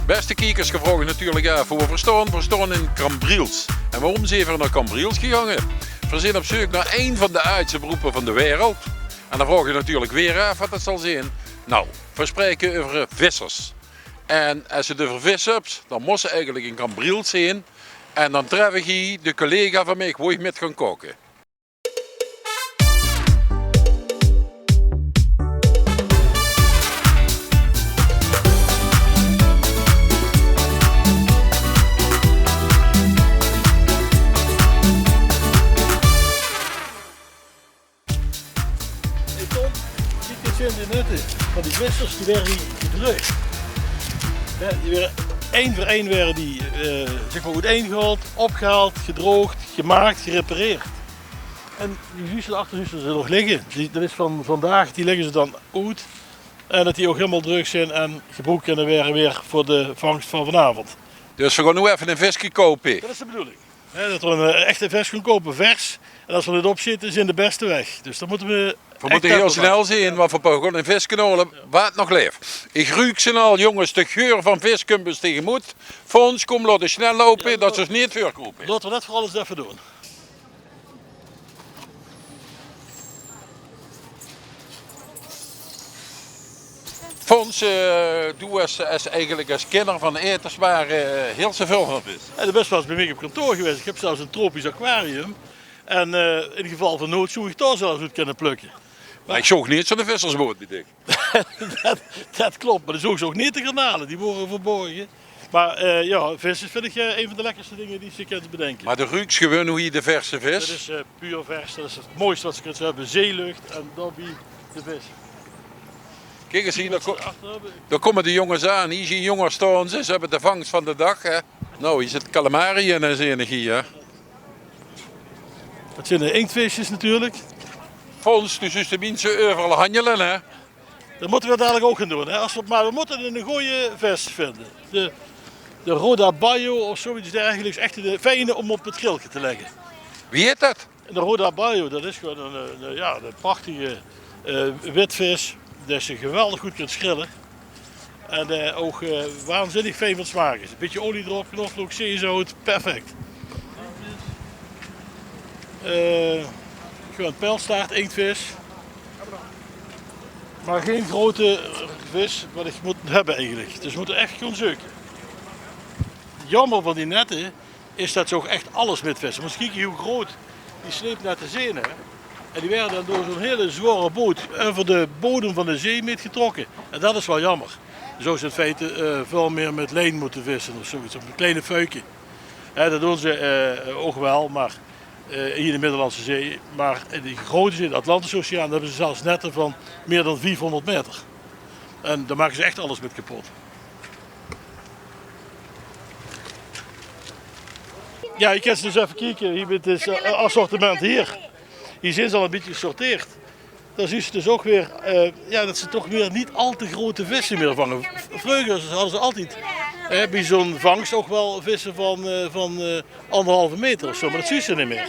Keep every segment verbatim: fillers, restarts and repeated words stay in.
Bèste kiekers, geer vraogt uch natuurlik aaf wo veer staon. Veer staon in Cambriels. En waorom zeen veer nao Cambriels gegange? Veer zeen op zeuk nao ein van de aajdste beroepe van de wereld. En dan vraog geer uch natuurlik weer aaf wat dat zal zeen. Nou, veer spraeke euver vissers. En es se 't euver vis höbs, dan mós se eigelik in Cambriels zeen. En dan tref ich hie de collega van mich, wo ich mit gaon kaoke. Hey Ton, kiek, dit zeen de nette van die vissers, die waere hie gedreugd. Jao, die waere ein veur ein waere die, eh, zeg mer, oetein gehaold, opgehaold, gedroogd, gemaak, gerepareerd. En die zuus se, dao achter zuus se ze nog ligke. Die, dat is van vandaag, die lègke ze dan oet. En dat die ouch hielemaol dreug zeen en gebroek kinne waere weer veur de vangs van vanaovend. Dus veer gaon noe effe ein viske koupe. Dat is de bedoeling. Hè, dat veer ein, eh, echte vis gaon koupe, vers. En es veer dit opzete, zeen de bèste weg. Dus dat mótte veer... Veer mótte hiel snel zeen, want veer gaon ein viske haole waat nog laef. Ich ruuk ze al, jónges, de geur van vis kump ós taegemoet. Fons, kóm, laot ós snel loupe, dat ze ós neet veurkoupe. Laote veer dat veural ins effe doon. Fons, eh, doe es, es eigelik es kinner van Etesmare, eh, hiel zoväöl van vis. Jao, doe bès waal ins bie mich op kantoor gewaes. Ich höb zelfs ein tropisch aquarium. En, eh, in geval van nood zów ich dao zelfs oet kinne plökke. Mer ich zoog neet zo'n vissersboot bie dich. Dat, dat klop, mer dan zoogs se ouch neet de garnale, die wore verborge. Mer, eh, jao, vis is, vinj ich, eh, ein van de lekkerste dinger die se kins bedinke. Mer de ruuks gewoon noe hie de verse vis. Dat is, eh, puur vers, dat is 't mooiste wat se kins höbbe. Zeeluch en daobie de vis. Kiek ins hie, dao ko-, dao kómme de jónges aan. Hie zeen jónges staon, ze, ze höbbe de vangs van de daag, hè. Noe, hie zit calamari in, hè, zeen ich hie, hè. Dat zeen de inktvisjes natuurlik. Fons, dus, dus de minse euveral hanjele, hè? Dat mótte v'r dalik ouch gaon doon, hè? Es v'r, mer v'r mótte 'ne gooje vis vinje. De, de rodaballo of zoiets dergelijks. Echt 'ne fijne óm op 't grilleke te lègke. Wie heet dat? 'Ne rodaballo, dat is gewoon 'n, 'n, jao, 'ne prachtige, eh, witvis. Die se geweldig good kins grille. En, eh, ouch, eh, waanzinnig fijn van smaak is. E bietje olie d'rop, knoflook, zeezout, perfect. Eh, gewoon pijlstaart, inktvis. Mer gein groete vis, wat ich mót höbbe eigelik. Dus v'r mótte ech gewoon zeuke. Jaomer van die nette, is dat ze ouch ech alles mitvisse. Mós kieke wie groot die sleepnette zeen, hè. En die waere dan door zo'n hiel zwaore boot euver de bodem van de zee mitgetrokke. En dat is waal jaomer. Zouws se in feite, eh, väöl mieë mit lien mótte visse of zoiets. Of mit kleine fuike. Hè, dat doon ze, eh, ouch waal, mer, eh, hie in de Middellandse Zee. Mer in die grote zee, de Atlantische Oceaan, dao höbbe ze zelfs nette van mieë dan viefhóngerd maeter. En dao make ze ech alles mit kepot. Jao, hie kins se dus effe kieke, hie mit 't, eh, assortiment hie. Hie zeen ze al e bietje gesorteerd. Dao zuus se dus ouch weer, eh, jao, dat ze toch weer neet al te groete visse mieë vange. V-, vreuger hadde ze altied, eh, bie zo'n vangs ouch waal visse van, eh, van, eh, anderhalve maeter of zo, mer dat zuus se neet mieë.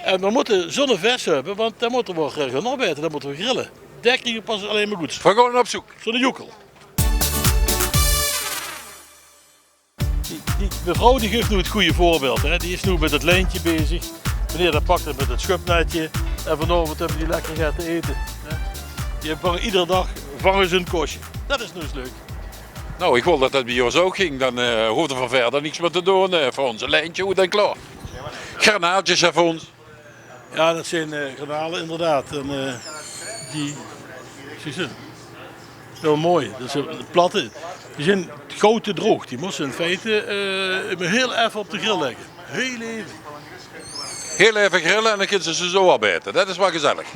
En v'r mótte zo'n vis höbbe, want dan mótte v'r, eh, gaon opete, dan mótte v'r grille. Dae kriege v'r pas allein mer good. V'r gaon op zeuk. Zo'n joekel. Die, die mevrouw die geuf noe 't gooj veurbeeld, hè. Die is noe mit 't lientje bezig. Meneer, dae pak 't mit 't schupnetje. En vanaovend höbbe die lekker get te ete, hè. Die vange eder daag vange ze 'n kosje. Dat is noe ins leuk. Nou, ich wol dat dat bie ós ouch ging. Dan, eh, hoofde v'r wiejer niks mieë te doon, eh, veur ós e lientje oet en klaor. Garnaaltjes, hè, Fons? Jao, dat zeen, eh, garnale inderdaad. En, eh, die, zuus se, hiel mooi. Dat zeen platte. Die zeen gauw te droog. Die mós se in feite, eh, mer hiel effe op de grill lègke. Hiel effe. Hiel effe grille en dan kins se ze zo opete. Dat is waal gezellig.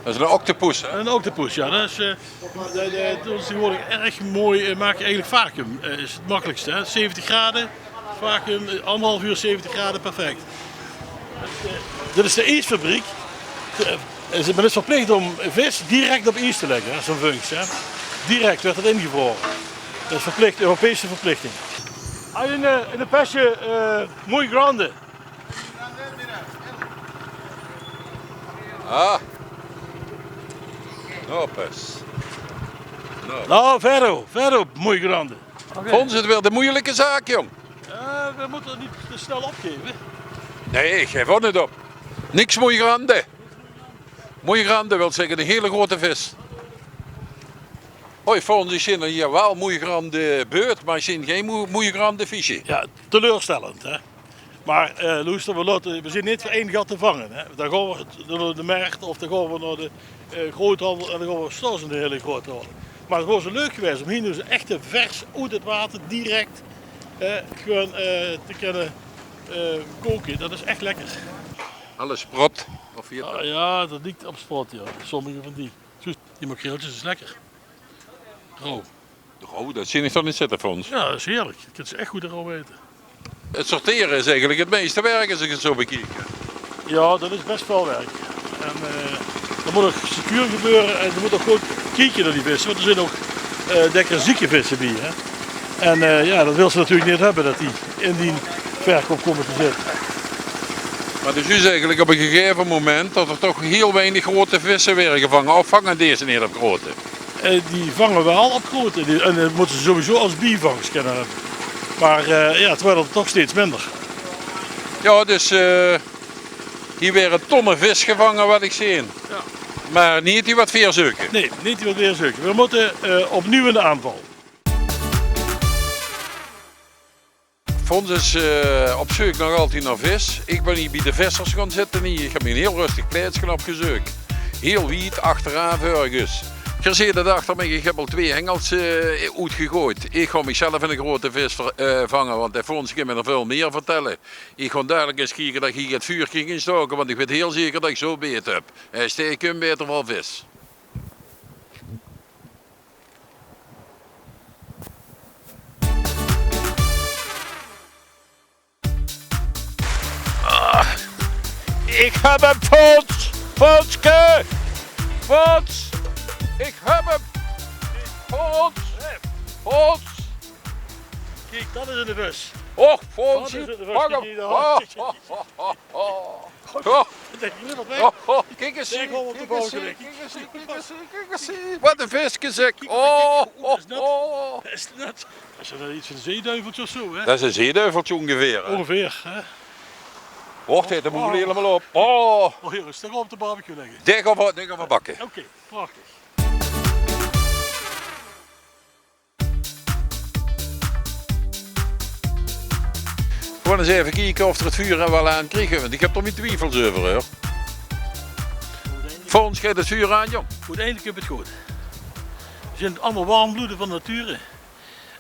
Dat is 'n octopus, hè? 'n Octopus, jao. Dat is, eh, dat, dat is tegenwoordig erg mooi. Eh, maak eigelik vacuüm. Eh, is 't makkelikste, hè? Zeventig grade. Vacuüm, eh, anderhalf oer zeventig grade, perfect. Dit is de iesfabriek. Eh, is, men is verplicht óm vis direct op ies te lègke, hè, zo'n vunks, hè. Direct weurt 't ingevraore. Dat is verplicht, Europese verplichting. Ah, in de, in de pêche, eh, muy grande. Ah. No, pues. No. No, vero, vero, muy grande. Oké. Fons, 't weurt 'n meujelike zaak, jóng. Eh, we mótte 't neet te snel opgaeve. Nae, ich gaef ouch neet op. Niks muy grande. Muy grande wil zègke 'ne hele groete vis. Hoi Fons, ich zeen hie waal muy grande beut, mer ich zeen gein muy, muy grande visje. Ja, teleurstellend, hè? Mer, eh, loester, we laote, we zeen neet veur ein gat te vange, hè. Dan gaon we nao de mert of dan gaon we nao de, eh, groothandel en dan gaon we straks 'ne hele groete hole. Mer 't waor zo leuk gewaes óm hie noe zo'n echte vers oet 't water direk, eh, gewoon, eh, te kinne, eh, koke. Dat is ech lekker. Alles sprot, of wie 't... Ah, ja, dat liek op sprot, ja. Sommige van die. Zoe, die makreeltjes is lekker. Rauw. Rauw, dat zeen ich toch neet zitte, Fons? Ja, dat is heerlijk. Dat kins se ech good rauw aete. 't Sortere is eigelik 't meiste werk, es ich 't zo bekiek. Ja, dat is bes väöl werk. En, eh, dat mót ouch secuur gebeure en ze mótte ouch good kieke nao die visse, want d'r zeen ouch, eh, dèkker zieke visse bie, hè. En, eh, ja, dat wils se natuurlik neet höbbe, dat die in dien verkoup kómme te zitte. Mer 't is dus eigelik op e gegaeve moment dat d'r toch hiel weinig groete visse waere gevange. Of vange deze neet op groete? Eh, die vange waal op groete. Die, en dat mótte ze sowieso es bievangs kinne höbbe. Mer, eh, ja, 't weure d'r toch steeds minder. Ja, dus, eh, hie waere tonne vis gevange, wat ich zeen. Ja. Mer neet die wat veer zeuke. Nae, neet die wat veer zeuke. We mótte, eh, opnuuj in de aanval. Fons is, eh, op zeuk nog altied nao vis. Ich bön hie bie de vissers gaon zitte hie. Ich höb mich 'n hiel röstig plaetske opgezeuk. Hiel wied, achteraan örges. Geer zeet 't achter mich, ich höb al twee hengels, eh, oetgegoejd. Ich gaon mich zelf 'ne groete vis ver-, eh, vange, want de Fons kin mich d'r väöl mieë vertèlle. Ich gaon dalik ins kieke dat ich hie 't vuurke kin stoke, want ich weit hiel zeker dat ich zo beet höb. Hae steit, kin baeter waal vis. Ah, ich höb 'm, Fons! Fonske! Fons! Ich höb 'm! Fons! Fons! Kiek, dat is 'ne vis. Och, Fons, dat is 'ne vis, pak 'm. Kiek, die dao. Oh, oh, oh, oh. Oh. Dat dink ich neet op, hè? Oh, oh, kiek ins, kiek ins, kiek ins, kiek ins. Wat 'n viske, zeg. Oh, oh, oh. Dat is nat. Dat is nat. Dat is 'n, iets van 'n zeeduiveltje of zo, hè? Dat is 'n zeeduiveltje óngeveer, hè? Óngeveer, hè? Och, hae haet de boel hielemaol op. Oh. Oh, jonges, dan gaon we op de barbecue legge. Dae gaon we, dae gaon we bakke. Oké, prachtig. Gewoon ins effe kieke of v'r 't vuur waal aan kriege, want ich höb d'r mien twiefels euver, huur. Fons, geit 't vuur aan, jóng? Oeteindelik kump 't good. Veer zeen allemaol wermbloede van nature.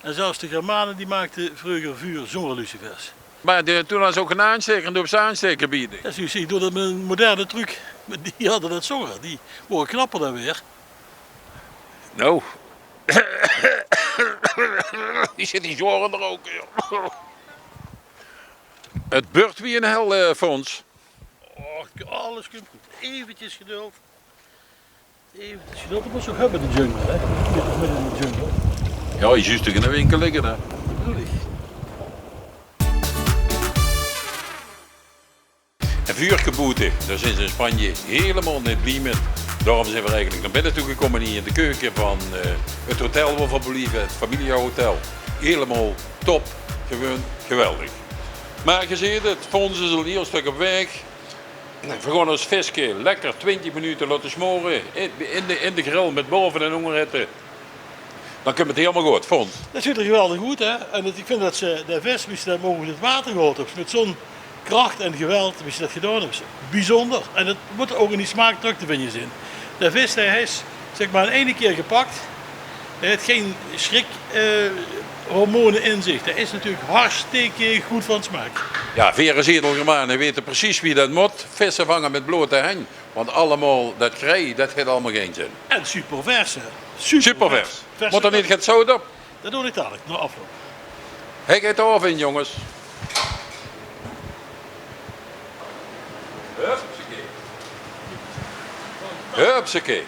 En zelfs de Germane die maakte vreuger vuur zónger lucifers. Mer de, toen haje ze ouch gein aanstaeker, doe höbs ze aanstaeker bie dich. Ja, zuus se, ich doon dat mit 'n moderne truc. Mer die hadde dat zónger, die wore knapper dan veer. Nou. Ich zit hie zwaor in de rook, joh. 't Beurt wie 'n hel, eh, Fons. Och, alles kump good. Eventjes geduld. Eventjes geduld. Dat mós se ouch höbbe in de jungle, hè. Dit is midde in de jungle. Ja, hie zuus se toch in de winkel ligke, hè. Dat bedoel ich. E vuurke boete, dao zeen ze in Spanje hielemaol neet blie mit. Daorum zeen v'r eigelik nao binne toe gekómme, hie in de keuke van, eh, 't hotel wo v'r blieve, 't Familia Hotel. Hielemaol top, gewoon geweldig. Mer geer zeet 't, Fons is al 'n hiel stök op waeg. V'r gaon ós viske lekker twintig minute laote smore in, in de, in de grill mit baove- en óngerhitte. Dan kump 't hielemaol good, Fons. Dat zuut d'r geweldig oet, hè. En dat, ich vinj dat se de vis, wie se dat boave 't water gehaold höbs, mit zo'n krach en geweld, wie se dat gedaon höbs, biezónder. En dat mót ouch in die smaak trök te vinje zeen. De vis, dae is, zeg mer, in eine kier gepak. Dae haet gein sjrik, eh, hormone in zich. Dae is natuurlik hartstikke good van smaak. Ja, veer es Edelgermane weite precies wie dat mót. Visse vange mit blote henj. Want allemaol dat krei, dat haet allemaol gein zin. En supervers, hè? Supervers. Supervers. Mót d'r neet get zout op? Dat doon ich dalik, nao afloup. Hae geit d'r aof in, jónges. Hupsakee. Hupsakee.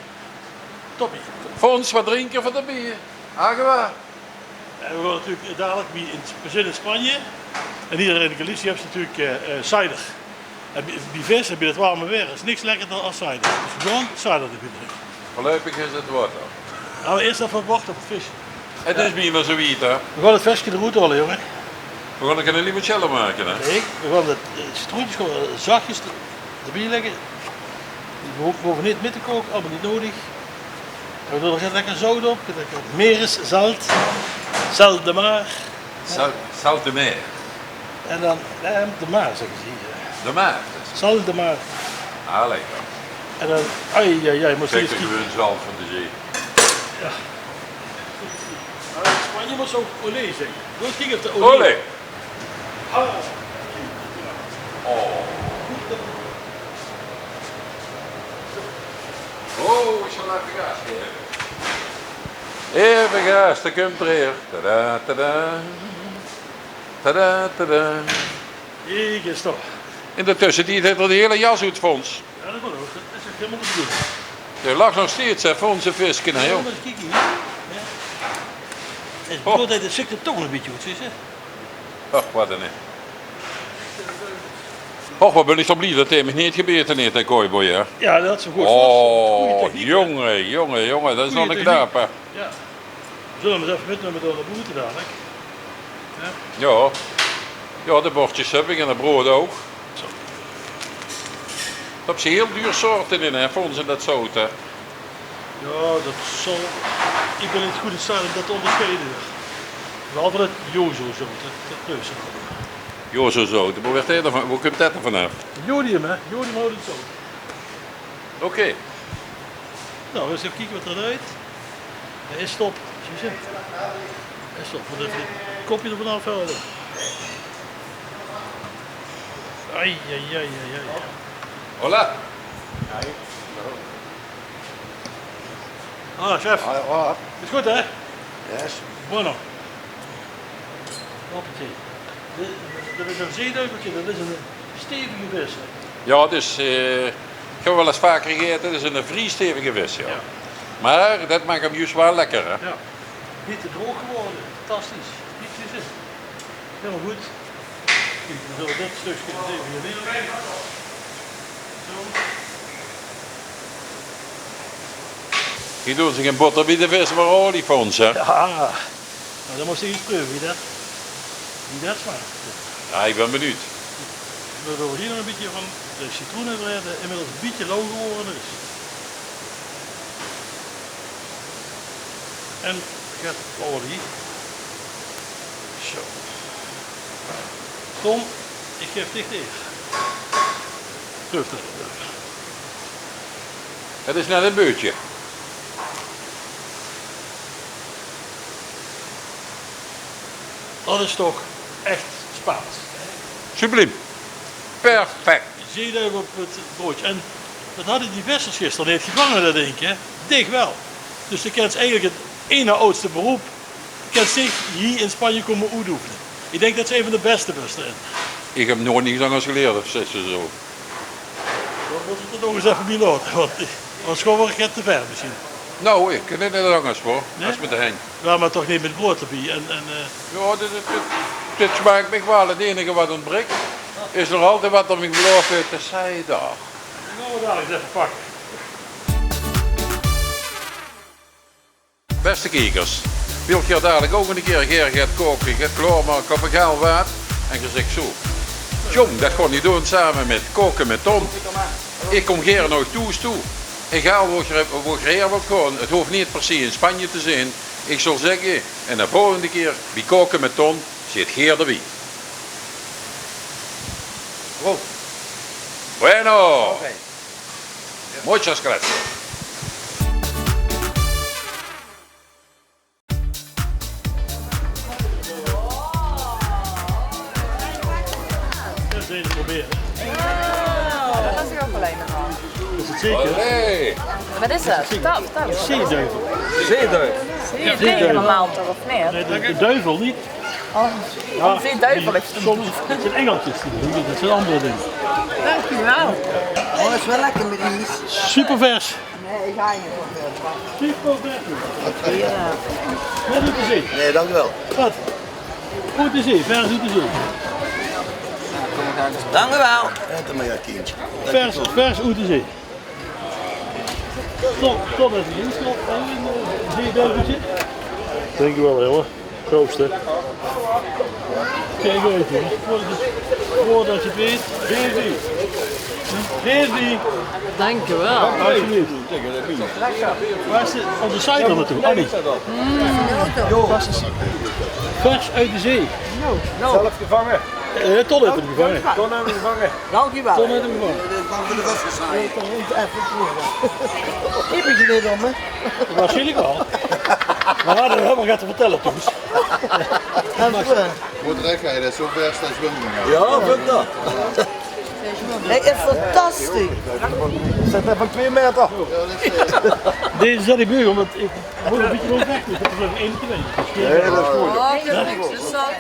Toppie. Fons, wat drinke v'r d'rbie? Agua. En v'r gaon natuurlik dalik bie in, v'r zeen in Spanje. En hie in Galicië höbs se natuurlik, eh, eh, cider. En bie, bie vis en bie dat werm waer is niks lekkerder es cider. Dus gewoon cider d'rbie drinke. Veurluipig is 't water. Gaon v'r ieërs effe wachte op 't vis. Het is bienao zoe wied, hè? Veer gaon 't vèske d'roet haole, jóng. Veer gaon 'ne limoncello make, hè? Nae, veer gaon de, eh, citroentjes gewoon zachjes d'rbie lègke. Die hove neet mit te kaoke, allemaol neet nudig. En veer doon d'r lekker zout op, lekker meereszout. Sel de mer. Sel, sel de mer. En dan, eh, de mer, zègke ze hie. De mer. Sel de mer. Ah, lekker. En dan, ai, ai, ai, mós se ins kieke. Gewoon zout van de zee. Jao. Mer in Spanje mós se ouch olé zègke. Good kieke of de olé. Olé. Ah. Oh. Oh, ich zal effe gaas gaeve. Effe gaas, dao kump 'r weer. Tada, tada. Tada, tada. Kiek ins toch. In de tössetied haet 'r de hiele jas oet, Fons. Jao, det kan ouch. Det is ouch hielemaol de bedoeling. Dae laag nog steeds, hè, Fons, e viske, hè, jóng. Jao, mer kiek hie. Jao. Het blood, det zèkt 't toch e bietje oet, zuus se. Och, waat ein, hè. Och, waat bön ich toch blie det hae mich neet gebaete haet, dae cowboy, hè. Jao, det had ze good vastgehawwe. Gooj techniek, hè. Oh, jónge, jónge, jónge, det is waal eine knape. Jao. Zölle v'r 'm ins effe mitnumme nao boete dalik? Jao. Jao. Jao, de bordjes höb ich en 't broad ouch. Zo. Dao höbs se hiel duur soorte in, hè, Fons, in det zout, hè? Jao, det zal, ich bön neet good in staat óm det te óngersjeie. Behalve det Jozo-zout, det, det Jozo-zout. Wo kump det dan vanaaf? Jodium, hè? Jodium haet 't zout. Oké. Nou, ins effe kieke waat d'r oet. Hae is top, zuus se. Hae is top. Mót effe 't kopje d'rvan aafhaole. Ai, ai, ai, ai, ai. Hola. Ah, chef. Ah, hola. Is good, hè? Yes. Bueno. Hoppatee. Dit, dit is ein zeeduivelke, det is ein stevige vis, hè. Jao, 't is, eh, ich höb 'm waal ins vaker gegaete, 't is ein vrie stevige vis, jao. Jao. Mer det maak 'm juus waal lekker, hè? Jao. Bietje droog gewore, fantastisch. Bietje zin. Hielemaol good. Kiek, dan zölle v'r dit stökske ins effe hie neerlègke. Zo. Hie doon ze gein botter bie de vis, mer olie, Fons, hè? Jao. Nou, dan mós se ins preuve wie det, wie det smaak. Jao, ich bön benuujd. Veer doon hie nog e bietje van de citroen in, inmiddels e bietje lauw gewore is. En get olie. Zo. Tom, ich gaef dich de eer. Durf det, durf. Het is net ein beutje. Det is toch ech Spaans. Subliem. Perfect. Zeeduif op 't broodje. En det hadde die vissers gister neet gevange, det dink ich, hè? Dich waal. Dus de kins eigelik 't ein nao aadste beroep, kins dich hie in Spanje kómme oetoefene. Ich dink det se ein van de bèste bös d'rin. Ich höb noeats niks angers gelierd, of zègk ze zo. Dan mós se 't d'r nog ins effe bie laote, want, eh, angers gaon v'r get te wied mesjien. Nou, ich kin 't neet angers, huur. Nae? As mit de henj. Jao, mer toch neet mit broad d'rbie. En, en, eh, jao, dit, dit, dit, dit smaak mich waal. 't Einige waat óntbrik, is nog altied waat d'r mich belaof haet, de cider. Die gaon v'r dalik ins effe pakke. Bèste kiekers, wilt geer dalik ouch ein kier gaer get kaoke, get klaormake of egaal waat? En geer zègk zo: "Jóng, det gaon ich doon same mit Kaoke mit Ton." Ich kóm gaer nao uch thoes toe. Egaal wo geer, wo geer haer wilt gaon, 't hoof neet per se in Spanje te zeen. Ich zou zègke, en de volgende kier bie Kaoke mit Ton zit geer d'rbie. Goed. Bueno. Oké. Muchas gracias. Det is 't zeker? Allee. Waat is 't? Vertèl, vertèl. Zeeduif. Zeeduif. Zeeduif. Normaal toch, of neet? Nae, de, de duivel neet. Oh, zeeduif. Soms, det zeen engelkes die det doon, det zeen anger dinger. Dank u wel. Oh, is waal lekker mit ries. Supervers. Nae, ich haaj neet van vers. Supervers. Jao. Waat doot de zee? Nae, dank u wel. Waat? Oet de zee, vers oet de zee. Dank u wel. Vers, vers oet de zee. Stop, stop effe. Stop. Zeeduivelke. Dankjewel, jongen. Proost, hè. Kijk uit, jongen. Voordat je het weet. Daisy. Daisy. Dankjewel. Alsjeblieft. Waar is de, op de site dan naartoe? Annie. Fantastisch. Vers uit de zee. Zelf gevangen. Eh, Ton heeft hem gevangen. Ton heeft hem gevangen. Dankjewel. Ton heeft hem gevangen. Even proeven. Ik begin niet om, hè. Waarschijnlijk wel. Maar we hadden helemaal wat te vertellen toen. Even, eh, Moet recht rijden, zo ver staat je wel niet meer. Ja, vind ik dat. Hij is fantastisch. Zet even twee meter. Deze zet ik nu, want ik moet een beetje rond weg. Ik heb er nog één te weinig. Ja, dat is goed. Oh, dat is interessant.